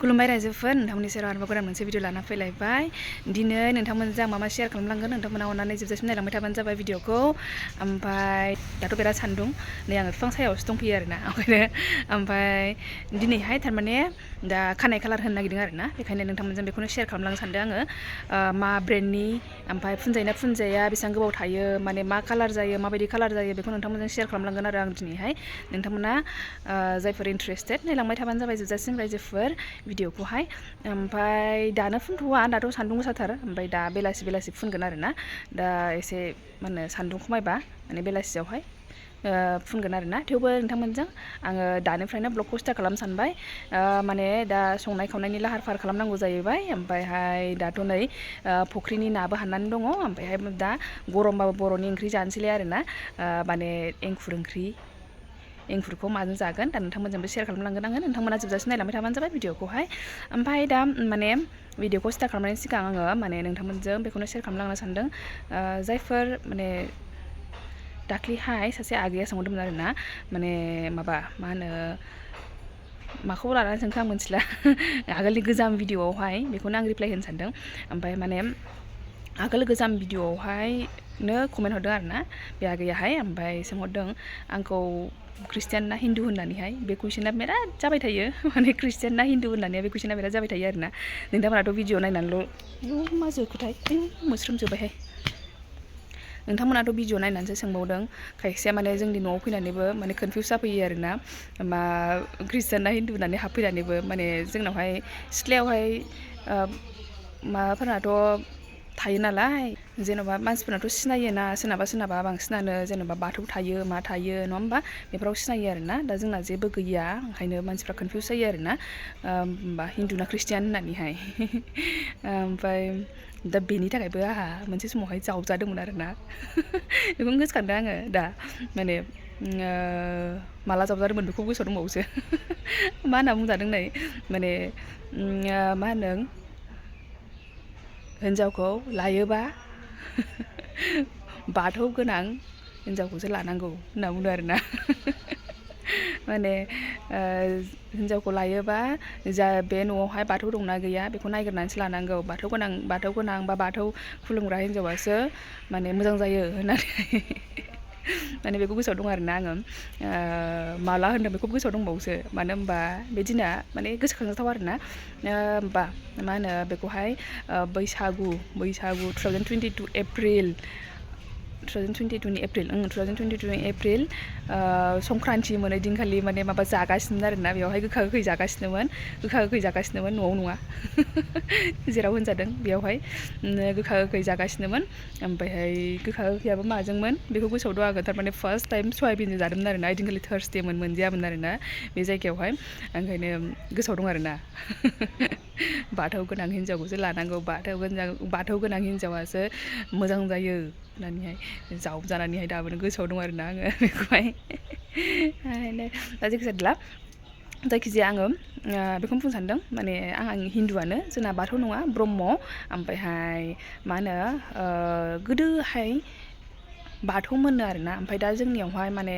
खुलुमबाय रायजोफोर नोंथांमोननि सेराव आरोबाव गोदान मोनसे भिडिअ लाना फैलायबाय दिनै नोंथांमोनजों मा शेयार खालामलांगोन नोंथांमोना अननानै जोबजासिम नायलांबाय थाबानो जाबाय भिडिअखौ ओमफ्राय दाथ' बिराद सान्दुं नै आङो बिफां सायावसो दंफैयो आरोना ओमफ्राय दिनैहाय थारमाने दा खानाय कालार होनो नागिरदों आरोना बेखायनो नोंथांमोनजों बेखौनो शेयार खालामलांनो सानदों आङो मा ब्रेन्डनि ओमफ्राय फुनजायोना फुनजाया बेसेबां गोबाव थायो माने मा कालार जायो माबायदि कालार जायो बेखौ नोंथांमोनजों शेयार खालामलांगोन आरो आं दिनैहाय नोंथांमोना जायफोर इन्ट्रेस्टेड नायलांबाय थाबानो जाबाय जोबजासिम रायजोफोर भिडिअखौहाय ओमफ्राय दानो फुनथ'वा दाथ' सान्दुं गोसाथार ओमफ्राय दा बेलासि फुनगोन आरोना दा एसे मा होनो सान्दुं खमायबा माने बेलासियावहाय फुनगोन आरोना थेवबो नोंथांमोनजों आङो दानिफ्रायनो ब्लगखौ स्टार्ट खालामनो सानबाय माने दा संनाय खावनायनि लाहार फाहार खालामनांगौ जाहैबाय ओमफ्रायहाय दाथ' नै फुख्रिनि नाबो हाननानै दङ ओमफ्रायहाय दा गरमबाबो बर'नि ओंख्रि जानोसैलाय आरोना माने एंखुरखौ माजों जागोन दा नोंथांमोनजोंबो शेयार खालामलांगोन आङो नोंथांमोना जोबजासिम नायलांबाय थाबानो जाबाय भिडिअखौहाय ओमफ्राय दा माने भिडिअखौ स्टार्ट खालामनायनि सिगां आङो माने नोंथांमोनजों बेखौनो शेयार खालामलांनो सानदों जायफोर माने दाख्लैहाय सासे आगैया सोंहरदोंमोन आरोना माने माबा मा होनो माखौ लानानै सोंखो आं मिथिला आगोलनि गोजाम भिडिअआवहाय बेखौनो आं रिप्लाय होनो सानदों ओमफ्राय माने आगोल गोजाम भिडिअआवहायनो कमेन्ट हरदों आरोना बे आगैयाहाय ओमफ्राय सोंहरदों आंखौ ख्रिस्टियान ना हिन्दु होननानैहाय बे कुइसना बिराद जाबाय थायो माने ख्रिस्टियान ना हिन्दु होननानै बे कुइसना बिराद जाबाय थायो आरोना नोंथांमोनाथ' भिडिअ नायनानैल' मा जोखोथाय मोस्रोम जोबायहाय नोंथांमोनाथ' भिडिअ नायनानैसो सोंबावदों खायसेया माने जोंनि न'आव फैनानैबो माने कनफिउस जाफैयो आरोना मा ख्रिस्टियान ना हिन्दु होननानै हाबफैनानैबो माने जोंनावहाय सिथ्लायावहाय माबाफोराथ' थायो नालाय जेन'बा मानसिफोरनाथ' सिनायोना सोरनाबा बांसिनानो जेन'बा बाथौ थायो मा थायो नङा होमबा बेफोराव सिनायो आरोना दा जोंना जेबो गैया ओंखायनो मानसिफ्रा कनफिउस जायो आरोना होमबा हिन्दु ना ख्रिस्टियान होननानैहाय ओमफ्राय दा बेनि थाखायबो आंहा मोनसे समावहाय जावजादोंमोन आरोना बेखौनो गोसोखांदों आङो दा माने माला जावजादोंमोन बेखौ गोसोआव दंबावोसो मा होनना बुंजादों नै माने मा होनदों हिन्जावखौ लायोबा बाथौ गोनां हिन्जावखौसो लानांगौ होनना बुंदों आरोना माने हिन्जावखौ लायोबा जा बे न'आवहाय बाथौ दंना गैया बेखौ नायग्रोनानैसो लानांगौ बाथौ गोनां बा बाथौ खुलुमग्रा हिन्जावासो माने मोजां जायो होननानै माने बेखौ गोसोआव दं आरोना आङो माला होनदों बेखौ गोसोआव दंबावोसो मानो होनबा बे दिना माने गोसोखांजाथाव आरोना होमबा मा होनो बेखौहाय बैसागु 2022 एप्रिल 2022 एप्रिल संक्रान्ति मोनै दिनखालि माने माबा जागासिनोमोन आरोना बेवहाय गोखा गोखै जागासिनोमोन न'आव नङा जेराव होनजादों बेयावहाय गोखा गोखै जागासिनोमोन ओमफ्रायहाय गोखा गोखैयाबो माजोंमोन बेखौ गोसोआव दं आङो थारमाने फार्स्ट टाइम सयाबिनजों जादोंमोन आरोना ओइदिनखालि थार्सडेमोन मोनजायामोन आरोना बे जायगायावहाय ओंखायनो गोसोआव दं आरोना बाथौ गोनां हिन्जावखौसो लानांगौ बाथौ गोनां हिन्जावासो मोजां जायो होननानैहाय जावजानानैहाय दाबोनो गोसोआव दं आरोना आङो बेखौहाय दा जायखिजाया आङो बेखौनो बुंनो सानदों माने आं हिन्दुआनो जोंना बाथौ नङा ब्रह्म ओमफ्रायहाय मा होनो गोदोहाय बाथौमोननो आरोना ओमफ्राय दा जोंनियावहाय माने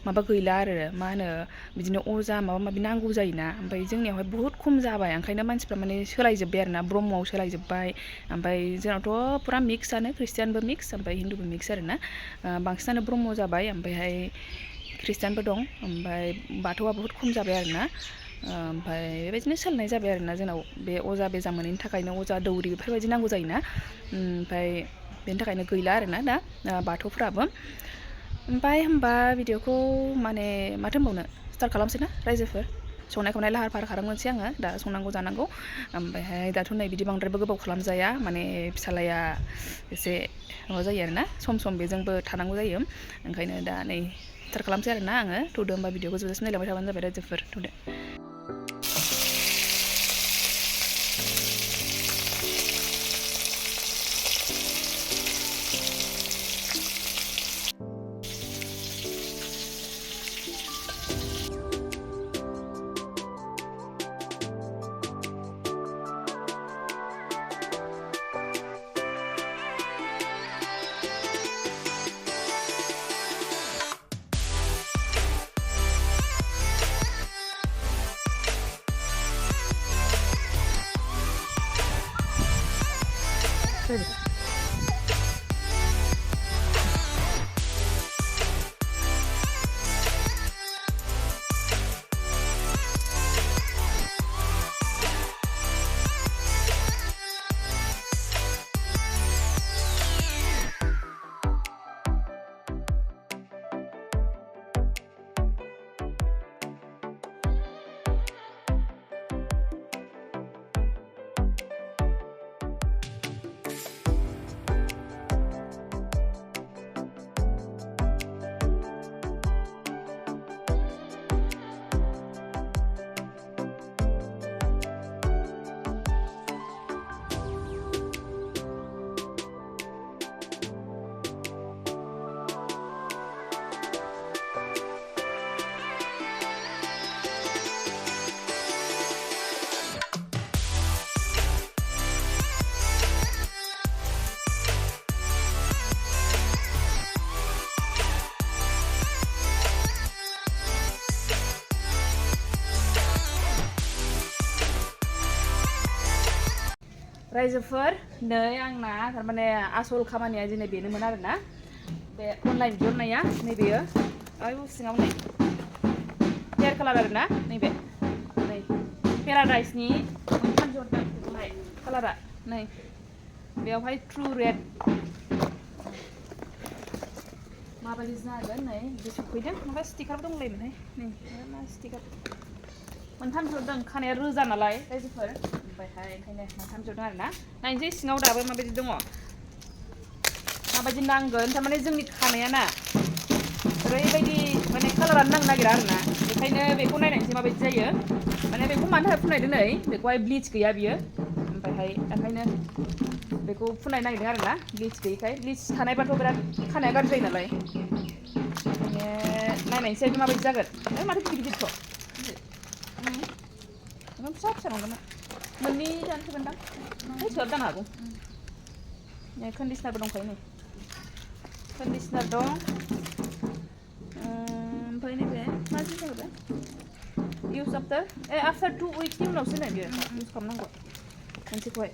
माबा गैला आरो मा होनो बिदिनो अजा माबा माबि नांगौ जायोना ओमफ्राय जोंनियावहाय बुहुत खम जाबाय ओंखायनो मानसिफ्रा माने सोलायजोब्बाय आरोना ब्रह्मआव सोलायजोब्बाय ओमफ्राय जोंनावथ' पुरा मिक्सआनो ख्रिस्टियानबो मिक्स ओमफ्राय हिन्दुबो मिक्स आरोना बांसिनानो ब्रह्म जाबाय ओमफ्रायहाय ख्रिस्टियानबो दं ओमफ्राय बाथौआ बुहुत खम जाबाय आरोना ओमफ्राय बेबायदिनो सोलायनाय जाबाय आरोना जोंनाव बे अजा बेजा मोनैनि थाखायनो अजा दौरि बेफोरबायदि नांगौ जायोना ओमफ्राय बेनि थाखायनो गैला आरोना दा बाथौफ्राबो ओमफ्राय होमबा भिडिअखौ माने माथो होनबावनो स्टार्ट खालामसै ना रायजोफोर संनाय खावनाय लाहार फाहार खालामनोसै आङो दा संनांगौ जानांगौ ओमफ्रायहाय दाथ' नै बिदि बांद्रायबो गोबाव खालामजाया माने फिसालाया एसे माबा जायो आरोना सम बेजोंबो थानांगौ जायो ओंखायनो दा नै स्टार्ट खालामसै आरोना आङो थौदो होमबा भिडिअखौ जोबजासिम नायलांबाय थाबानो जाबाय रायजोफोर थौदो रायजोफोर नै आंना थारमाने आसल खामानिया दिनै बेनोमोन आरोना बे अनलाइन बिहरनाया नैबेयो आयु सिङाव नै हेयार कालार आरोना नैबे नै पेराडाइसनि मोनथाम बिहरदों बेखौहाय कालारा नै बेयावहाय ट्रु रेड माबायदि जागोन नै बिदि सफैदों माबा स्टिकारबो दंलायोमोनहाय नै मा स्टिकार मोनथाम बिहरदों खानाया रोजा नालाय रायजोफोर ओमफ्रायहाय ओंखायनो मोनथाम बिहरदों आरोना नायनोसै सिङाव दाबो माबायदि दङ माबायदि नांगोन थारमाने जोंनि खानाया ना ओरैबायदि माने कालारानो नांनो नागिरा आरोना बेखायनो बेखौ नायनायसै माबायदि जायो माने बेखौ मानो थाखाय फुननायदों नै बेखौहाय ब्लिच गैया बियो ओमफ्रायहाय ओंखायनो बेखौ फुननाय नागिरदों आरोना ब्लिच गैयैखाय ब्लिच थानायबाथ' बिराद खानाया गाज्रि जायो नालाय ओंखायनो नायनायसै माबायदि जागोन माथो गिदिर गिदिरथ' फिसा फिसा नंदोंमोन मोननै जानो थोगोनदां थोआबो जानो हागौ नै कन्डिशनारबो दंखायो नै कन्डिशनार दं ओमफ्राय नैबे मा जिनिस जागोन इउज आफ्टार 2 उइक्सनि उनावसो नै बेयो इउज खालामनांगौ मोनसेखौहाय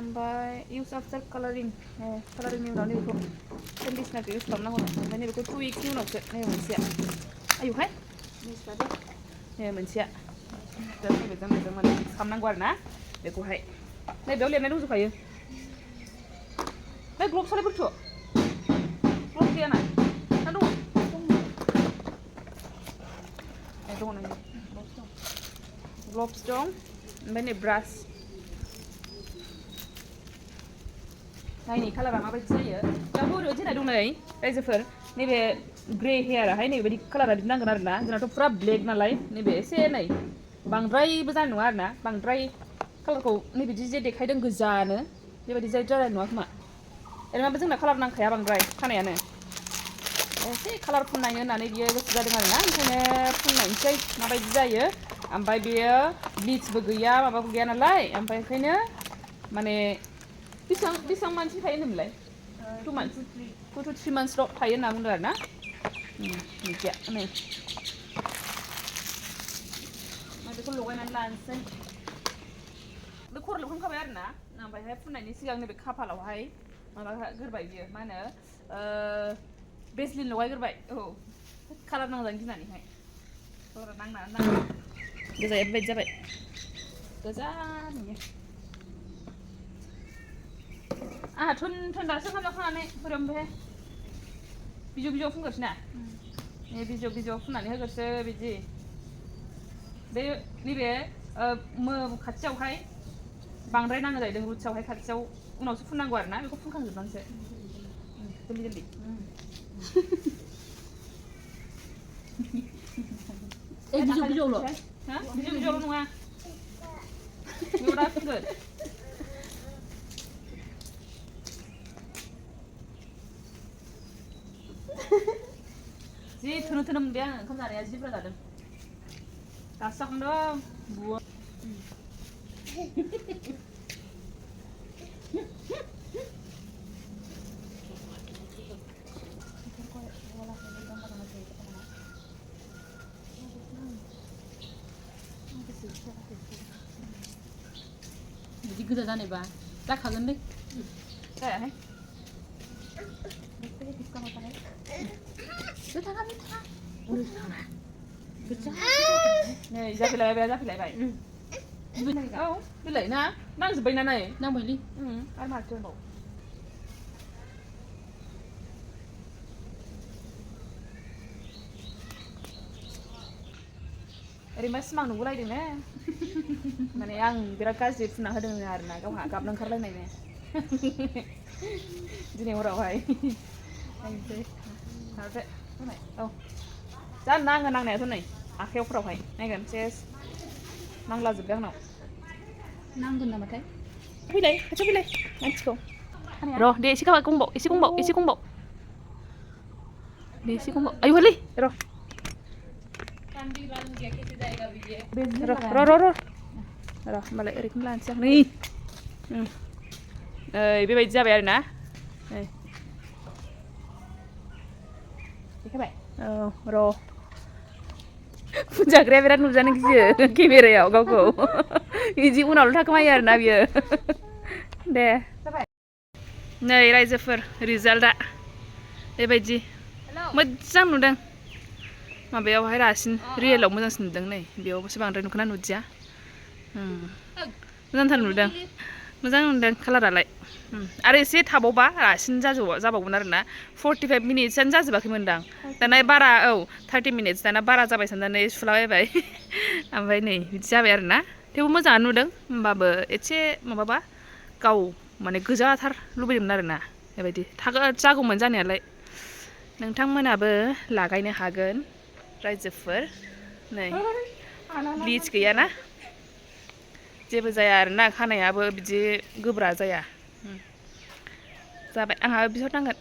ओमफ्राय इउज आफ्टार कालारिं कालारिंनि उनाव नैबेखौ कन्डिशनारखौ इउज खालामनांगौ ओमफ्राय नैबेखौ 2 उइक्सनि उनावसो नैबे मोनसेया आयुहाय नै मोनसेया बेजों माने मिक्स खालामनांगौ आरोना बेखौहाय नैबेयाव लिरनाय दंजोबखायो बे ग्लब्सआलाय बोरैथो ग्लब्स गैया ना दङ दङ नै ग्लब्स दं ओमफ्राय नै ब्रास नायनि कालारा माबायदि जायो बेयावबो ओरैबायदि होनाय दं नै रायजोफोर नैबे ग्रे हेयाराहाय नैबेबायदि कालारा बिदि नांगोन आरोना जोंनाथ' फुरा ब्लेक नालाय नैबे एसे नै बांद्रायबो जानाय नङा आरोना बांद्राय कालारखौ नैबिदि जे देखायदों गोजानो बेबायदि जानाय नङा खोमा ओरैनोबाबो जोंना कालार नांखाया बांद्राय खानायानो एसे कालार फुननायनो होननानै बियो गोसो जादों आरोना ओंखायनो फुननायसै माबायदि जायो ओमफ्राय बेयो ब्लिचबो गैया माबाबो गैया नालाय ओमफ्राय ओंखायनो माने बेसेबां मानसि थायो होनोमोनलाय 2 months 2 to 3 monthsल' थायो होनना बुंदों आरोना मिथिया नै बेखौ लगायनानै लानोसै बे खर' लोबखांखाबाय आरोना ओमफ्रायहाय फुननायनि सिगां नैबे खाफालावहाय माबा गोरबाय बियो मा होनो बेसलिन लगायग्रोबाय औ कालार नांजानो गिनानैहाय कालारा नांना गोजा बेबायदि जाबाय गोजा नुयो आंहा थोन दासो ओंखाम जाखांनानै बोरै ओमफ्राय बिजौ फुनगोरसै ना बिजौ फुननानै होगोरसै बिदि बे नैबे खाथियावहाय बांद्राय नाङो जाहैदों रुट्सआवहाय खाथियाव उनावसो फुननांगौ आरोना बेखौ फुनखांजोबनानैसो जल्दि बिजौल' नङा बेयाव दा फुनगोन जि थोनो मोनबाय आङो ओंखाम जानाया जि बुरजा जादों दासो जाखांदों बुवा बिदि गोजा जानायबा जाखागोन लै जायाहाय नै जाफैलायबाय जाफैलायबाय औ बिलाइ ना नांजोब्बायना नै नांबायलै आरो माथो दंबावो ओरैबा सिमां नुबोलायदोंनो माने आं बिराद गाज्रि फुनना होदों आरोना गावहा गाबनो ओंखारलायनायनो दिनै हरावहाय नायनोसै औ जानो नाङो नांनायाथ' नै आखाइयावफोरावहाय नायगोन सेस नांलाजोबदों आंनाव नांगोन नामाथाय फैलाय खाथियाव फैलाय मानसिखौ र' दे एसे गंबाव एसे गंबाव एसे गंबाव दे एसे गंबाव आयु हलै र' र' होमबालाय ओरैखौनो लानोसै आं नै बेबायदि जाबाय आरोना नै देखायबाय औ र' फुनजाग्राया बिराद नुजानो गियो केमेरायाव गावखौ बिदि उनावल' थाखोमायो आरोना बियो दे नै रायजोफोर रिजाल्टआ बेबायदि मोजां नुदों माबायावहाय रासिन रियेलाव मोजांसिन नुदों नै बेयावसो बांद्राय नुखोना नुदिया मोजांथार नुदों मोजां नुदों कालारालाय आरो एसे थाबावबा रासिन जाबावगोन आरोना 45 मिनिट्सआनो जाजोबाखैमोनदां दाना बारा औ 30 मिनिट्स दाना बारा जाबाय साननानै सुलाबायबाय ओमफ्राय नै बिदि जाबाय आरोना थेवबो मोजाङानो नुदों होमबाबो एसे माबाबा गाव माने गोजाथार लुबैदोंमोन आरोना बेबायदि जागौमोन जानायालाय नोंथांमोनाबो लागायनो हागोन रायजोफोर नै ब्लिच गैयाना जेबो जाया आरोना खानायाबो बिदि गोब्रा जाया जाबाय आंहा बिहरनांगोन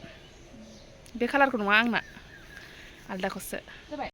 बे कालारखौ नङा आंना आलदाखौसो